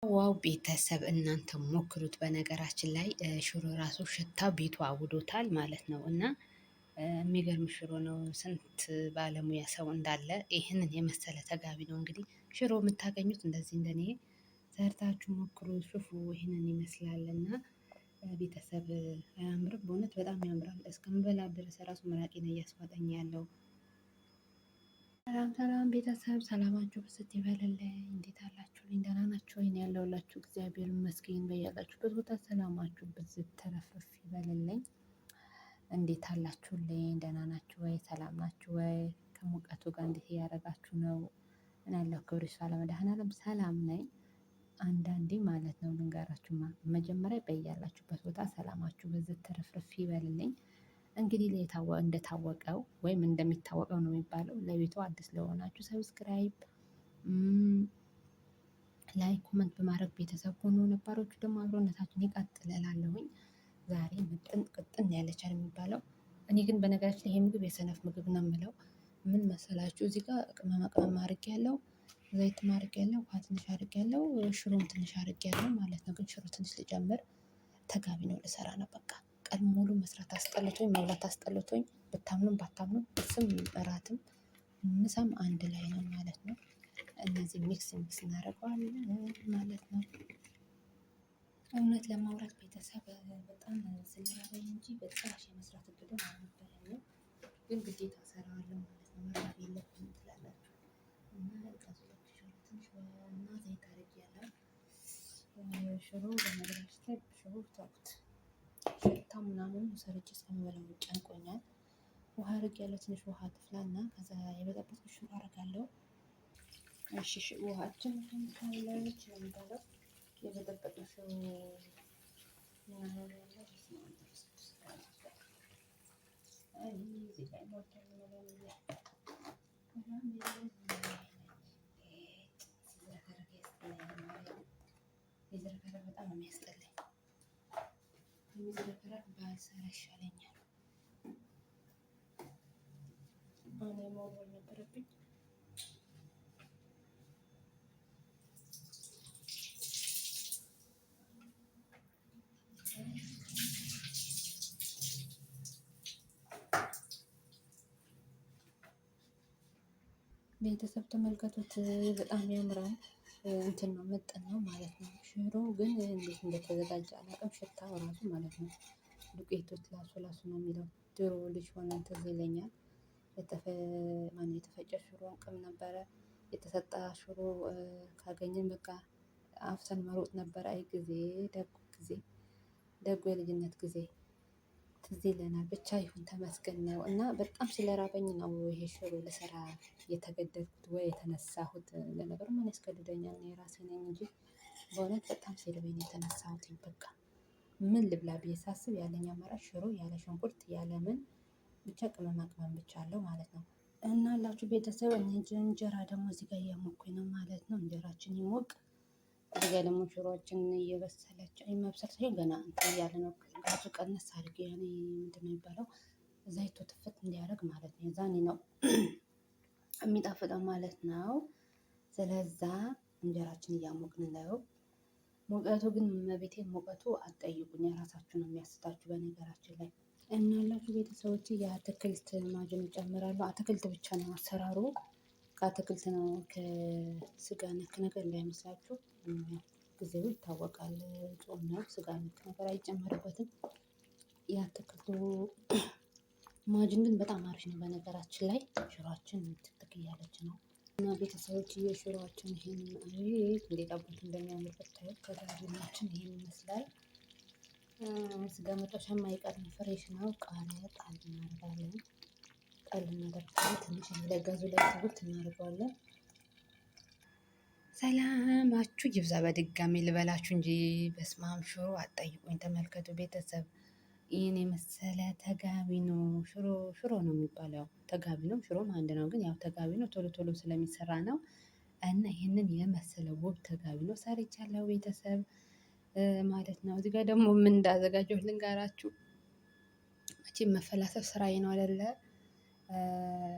Wow ቤተሰብ እናንተ ሞክሩት። በነገራችን ላይ ሽሮ ራሱ ሽታ ቤቱ አውዶታል ማለት ነው እና የሚገርም ሽሮ ነው። ስንት ባለሙያ ሰው እንዳለ ይህንን የመሰለ ተጋቢ ነው። እንግዲህ ሽሮ የምታገኙት እንደዚህ እንደኔ ሰርታችሁ ሞክሩ። ሹፉ ይህንን ይመስላል እና ቤተሰብ አያምርም? በእውነት በጣም ያምራል። እስከምበላ ድረስ ራሱ ምራቄን እያስዋጠኝ ያለው። ሰላም ሰላም ቤተሰብ ሰላማችሁ ብዝት ይበልልኝ። እንዴት አላችሁልኝ? ደህና ናችሁ ወይ? ያለሁላችሁ እግዚአብሔር ይመስገን። በያላችሁበት ቦታ ሰላማችሁ ብዝት ተረፍርፍ ይበልልኝ። እንዴት አላችሁልኝ? ደህና ናችሁ ወይ? ሰላም ናችሁ ወይ? ከሙቀቱ ጋር እንዴት እያደረጋችሁ ነው? እኔ ያለሁ ክብር ይስፋ ለመድኃኔዓለም ሰላም ነኝ። አንዳንዴ ማለት ነው ልንገራችሁማ፣ መጀመሪያ በያላችሁበት ቦታ ሰላማችሁ ብዝት ተረፍርፍ ይበልልኝ። እንግዲህ እንደታወቀው ወይም እንደሚታወቀው ነው የሚባለው። ለቤቱ አዲስ ለሆናችሁ subscribe፣ like፣ comment በማድረግ ቤተሰብ ሆኖ ነባሮቹ ደግሞ አብሮነታችን ይቀጥል እላለሁኝ። ዛሬ ምጥን ቅጥን ያለቻል የሚባለው። እኔ ግን በነገራችን ላይ ይሄ ምግብ የሰነፍ ምግብ ነው የምለው። ምን መሰላችሁ? እዚህ ጋር ቅመማ ቅመም አድርጌያለሁ፣ ዘይት አድርጌያለሁ፣ ውሃ ትንሽ አድርጌያለሁ፣ ሽሮም ትንሽ አድርጌያለሁ ማለት ነው። ግን ሽሮ ትንሽ ልጨምር ተጋቢ ነው ልሰራ ነው በቃ ቀን ሙሉ መስራት አስጠልቶኝ መብላት አስጠልቶኝ ብታምኑም ባታምኑም ቁርስም እራትም ምሳም አንድ ላይ ነው ማለት ነው። እነዚህ mix mix እናደርገዋለን ማለት ነው። እውነት ለማውራት ቤተሰብ በጣም ስለራበኝ እንጂ በጭራሽ የመስራት እቅድም አልነበረኝም። ግን ግዴታ እሰራዋለሁ ማለት ነው። መራብ የለብኝም ትላላችሁ እና ትንሽ እና ዘይት አድርጌያለሁ። ሽሮ በነገራችን ላይ ሽሮ ተውት ሽታ ምናምን ሰርቼ እስከምበላው ጨንቆኛል። ውሃ አድርጌያለሁ። ትንሽ ውሃ ትፍላና ከዛ የበጠበጥኩት ሽሮ አደርጋለሁ። እሺ ውሃችን ካለች ነው የሚባለው። የበጠበጥነው ሽሮ ሲዝረከረክ በጣም ነው የሚያስጠላኝ። የሚዝረከረክ ባልሰራ ይሻለኛል። አሁን የመወርወር ነበረብኝ። ቤተሰብ ተመልከቱት፣ በጣም ያምራል። እንትን ነው ምጥን ነው ማለት ነው። ሽሮ ግን እንዴት እንደተዘጋጀ አላውቅም። ሽታው ራሱ ማለት ነው ዱቄቶች ላሱ ላሱ ነው የሚለው። ድሮ ልጅ ሆነን ትዝ ይለኛል። ማነው የተፈጨ ሽሮ እንቅም ነበረ። የተሰጣ ሽሮ ካገኘን በቃ አፍሰን መሮጥ ነበረ። አይ ጊዜ ደጉ ጊዜ ደጉ የልጅነት ጊዜ ትዝ ይለናል። ብቻ ይሁን ተመስገን ነው። እና በጣም ስለራበኝ ነው ይሄ ሽሮ ልሰራ የተገደድኩት ወይ የተነሳሁት። ለነገሩ ማን ያስገድደኛል? እኔ ራሴ ነኝ እንጂ በእውነት በጣም ሲርበኝ የተነሳሁት። በቃ ምን ልብላ ብዬ ሳስብ ያለኝ አማራጭ ሽሮ ያለ ሽንኩርት ያለ ምን ብቻ ቅመማ ቅመም ብቻ አለው ማለት ነው። እና አላችሁ ቤተሰብ እንጀራ ደግሞ እዚህ ጋር እያሞኩኝ ነው ማለት ነው። እንጀራችን ይሞቅ። እዚህ ጋር ደግሞ ሽሮችን እየበሰለች መብሰል ሳይሆን ገና እንትን እያለ ነው። ጋዙ ቀነስ አድርጌ ያኔ ምንድን ነው የሚባለው ዘይቱ ትፍት እንዲያደርግ ማለት ነው። የዛኔ ነው የሚጣፍጠው ማለት ነው። ስለዛ እንጀራችን እያሞቅን ነው። ሙቀቱ ግን መቤቴ ሙቀቱ አትጠይቁኝ፣ የራሳችሁ ነው የሚያስታችሁ። በነገራችን ላይ እናላችሁ ቤተሰቦች የአትክልት ማጅን እጨምራለሁ። አትክልት ብቻ ነው አሰራሩ፣ ከአትክልት ነው ከስጋ ነክ ነገር እንዳይመስላችሁ። ጊዜው ይታወቃል፣ ጾም ነው፣ ስጋ ነክ ነገር አይጨመርበትም። የአትክልቱ ማጅን ግን በጣም አሪፍ ነው። በነገራችን ላይ ሽሯችን ትክትክ እያለች ነው እና ቤተሰቦች የሽሯችን ይሄን እንዴት አባቱ እንደሚያምር ብታዩት። ከጋቢናችን ይሄን ይመስላል። ስጋ መጥበሻ የማይቀር fresh ነው። ቃሪያ ጣል እናደርጋለን። ጣል እናደርጋለን። ትንሽ ለጋዙ ላይ ትጉት እናደርገዋለን። ሰላማችሁ ይብዛ። በድጋሚ ልበላችሁ እንጂ በስማም ሽሮ አትጠይቁኝ። ተመልከቱ ቤተሰብ ይህን የመሰለ ተጋቢ ነው። ሽሮ ሽሮ ነው የሚባለው ተጋቢ ነው። ሽሮም አንድ ነው፣ ግን ያው ተጋቢ ነው ቶሎ ቶሎ ስለሚሰራ ነው። እና ይህንን የመሰለ ውብ ተጋቢ ነው ሰርቻለሁ ቤተሰብ ማለት ነው። እዚህ ጋር ደግሞ ምን እንዳዘጋጀሁ ልንገራችሁ። መቼም መፈላሰፍ ስራዬ ነው አይደለ?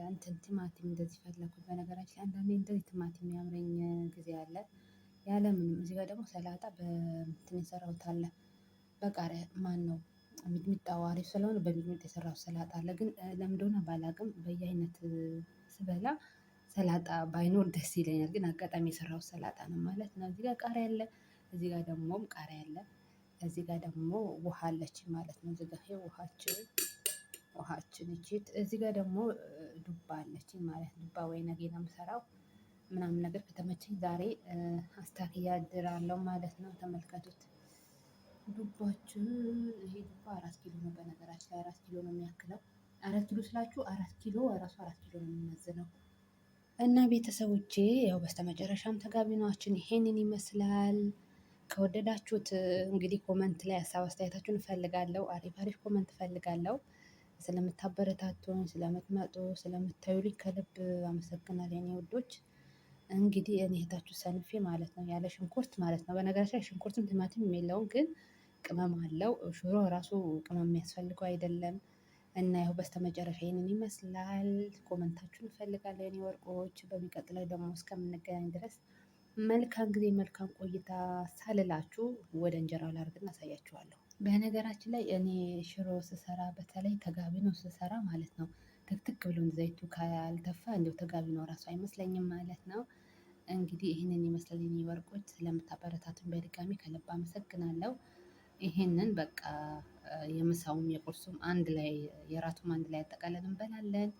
እንትን ቲማቲም እንደዚህ ፈለኩት። በነገራችን ላይ አንዳንዴ እንደዚህ ቲማቲም የሚያምረኝ ጊዜ አለ። ያለ ምንም እዚህ ጋር ደግሞ ሰላጣ በእንትን የሰራሁት አለ። በቃሪያ ማነው ሚጥሚጣው አሪፍ ስለሆነ በሚጥሚጣ የሰራሁት ሰላጣ አለ። ግን ለምን እንደሆነ ባላውቅም በየአይነት ስበላ ሰላጣ ባይኖር ደስ ይለኛል። ግን አጋጣሚ የሰራሁት ሰላጣ ነው ማለት ነው። እዚህ ጋር ቃሪያ አለ። እዚህ ጋር ደግሞም ቃሪያ አለ። እዚህ ጋር ደግሞ ውሃ አለችኝ ማለት ነው። እዚህ ጋር ይሄ ውሃችን ውሃችን እቺ እዚህ ጋር ደግሞ ዱባ አለችኝ ማለት ዱባ ወይ ነገ ነው የምሰራው ምናምን ነገር ከተመቸኝ ዛሬ አስታክያ አድራለሁ ማለት ነው። ተመልከቱት ዱባችን ይሄ ዱባ 4 ኪሎ ነው። በነገራችን ላይ 4 ኪሎ ነው የሚያክለው። 4 ኪሎ ስላችሁ 4 ኪሎ ራሱ 4 ኪሎ ነው የሚመዝነው። እና ቤተሰቦቼ ያው በስተመጨረሻም ተጋቢኗችን ይሄንን ይመስላል። ከወደዳችሁት እንግዲህ comment ላይ ሀሳብ አስተያየታችሁን እፈልጋለሁ። አሪፍ አሪፍ comment እፈልጋለሁ። ስለምታበረታቱኝ፣ ስለምትመጡ፣ ስለምታዩልኝ ከልብ አመሰግናለሁ የኔ ውዶች። እንግዲህ እኔ እህታችሁ ሰንፌ ማለት ነው ያለ ሽንኩርት ማለት ነው። በነገራችን ላይ ሽንኩርትም ቲማቲም የለውም ግን ቅመም አለው። ሽሮ ራሱ ቅመም የሚያስፈልገው አይደለም። እና ያው በስተመጨረሻ ይህንን ይመስላል። comment ኣችሁን እፈልጋለሁ የኔ ወርቆች። በሚቀጥለው ደግሞ እስከምንገናኝ ድረስ መልካም ጊዜ መልካም ቆይታ ሳልላችሁ ወደ እንጀራው ላድርግና አሳያችኋለሁ። በነገራችን ላይ እኔ ሽሮ ስሰራ በተለይ ተጋቢኖ ስሰራ ማለት ነው ትክትክ ብሎ ዘይቱ ካልተፋ እንደው ተጋቢኖ ራሱ አይመስለኝም ማለት ነው። እንግዲህ ይህንን ይመስላል የኔ ወርቆች። ስለምታበረታቱን በድጋሚ ከልብ አመሰግናለሁ። ይህንን በቃ የምሳውም የቁርሱም አንድ ላይ የራቱም አንድ ላይ አጠቃለን እንበላለን።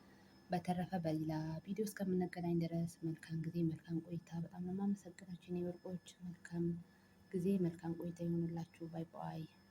በተረፈ በሌላ ቪዲዮ እስከምንገናኝ ድረስ መልካም ጊዜ መልካም ቆይታ። በጣም ነው የማመሰግናችሁ የኔ ወርቆች። መልካም ጊዜ መልካም ቆይታ ይሁንላችሁ። Bye bye።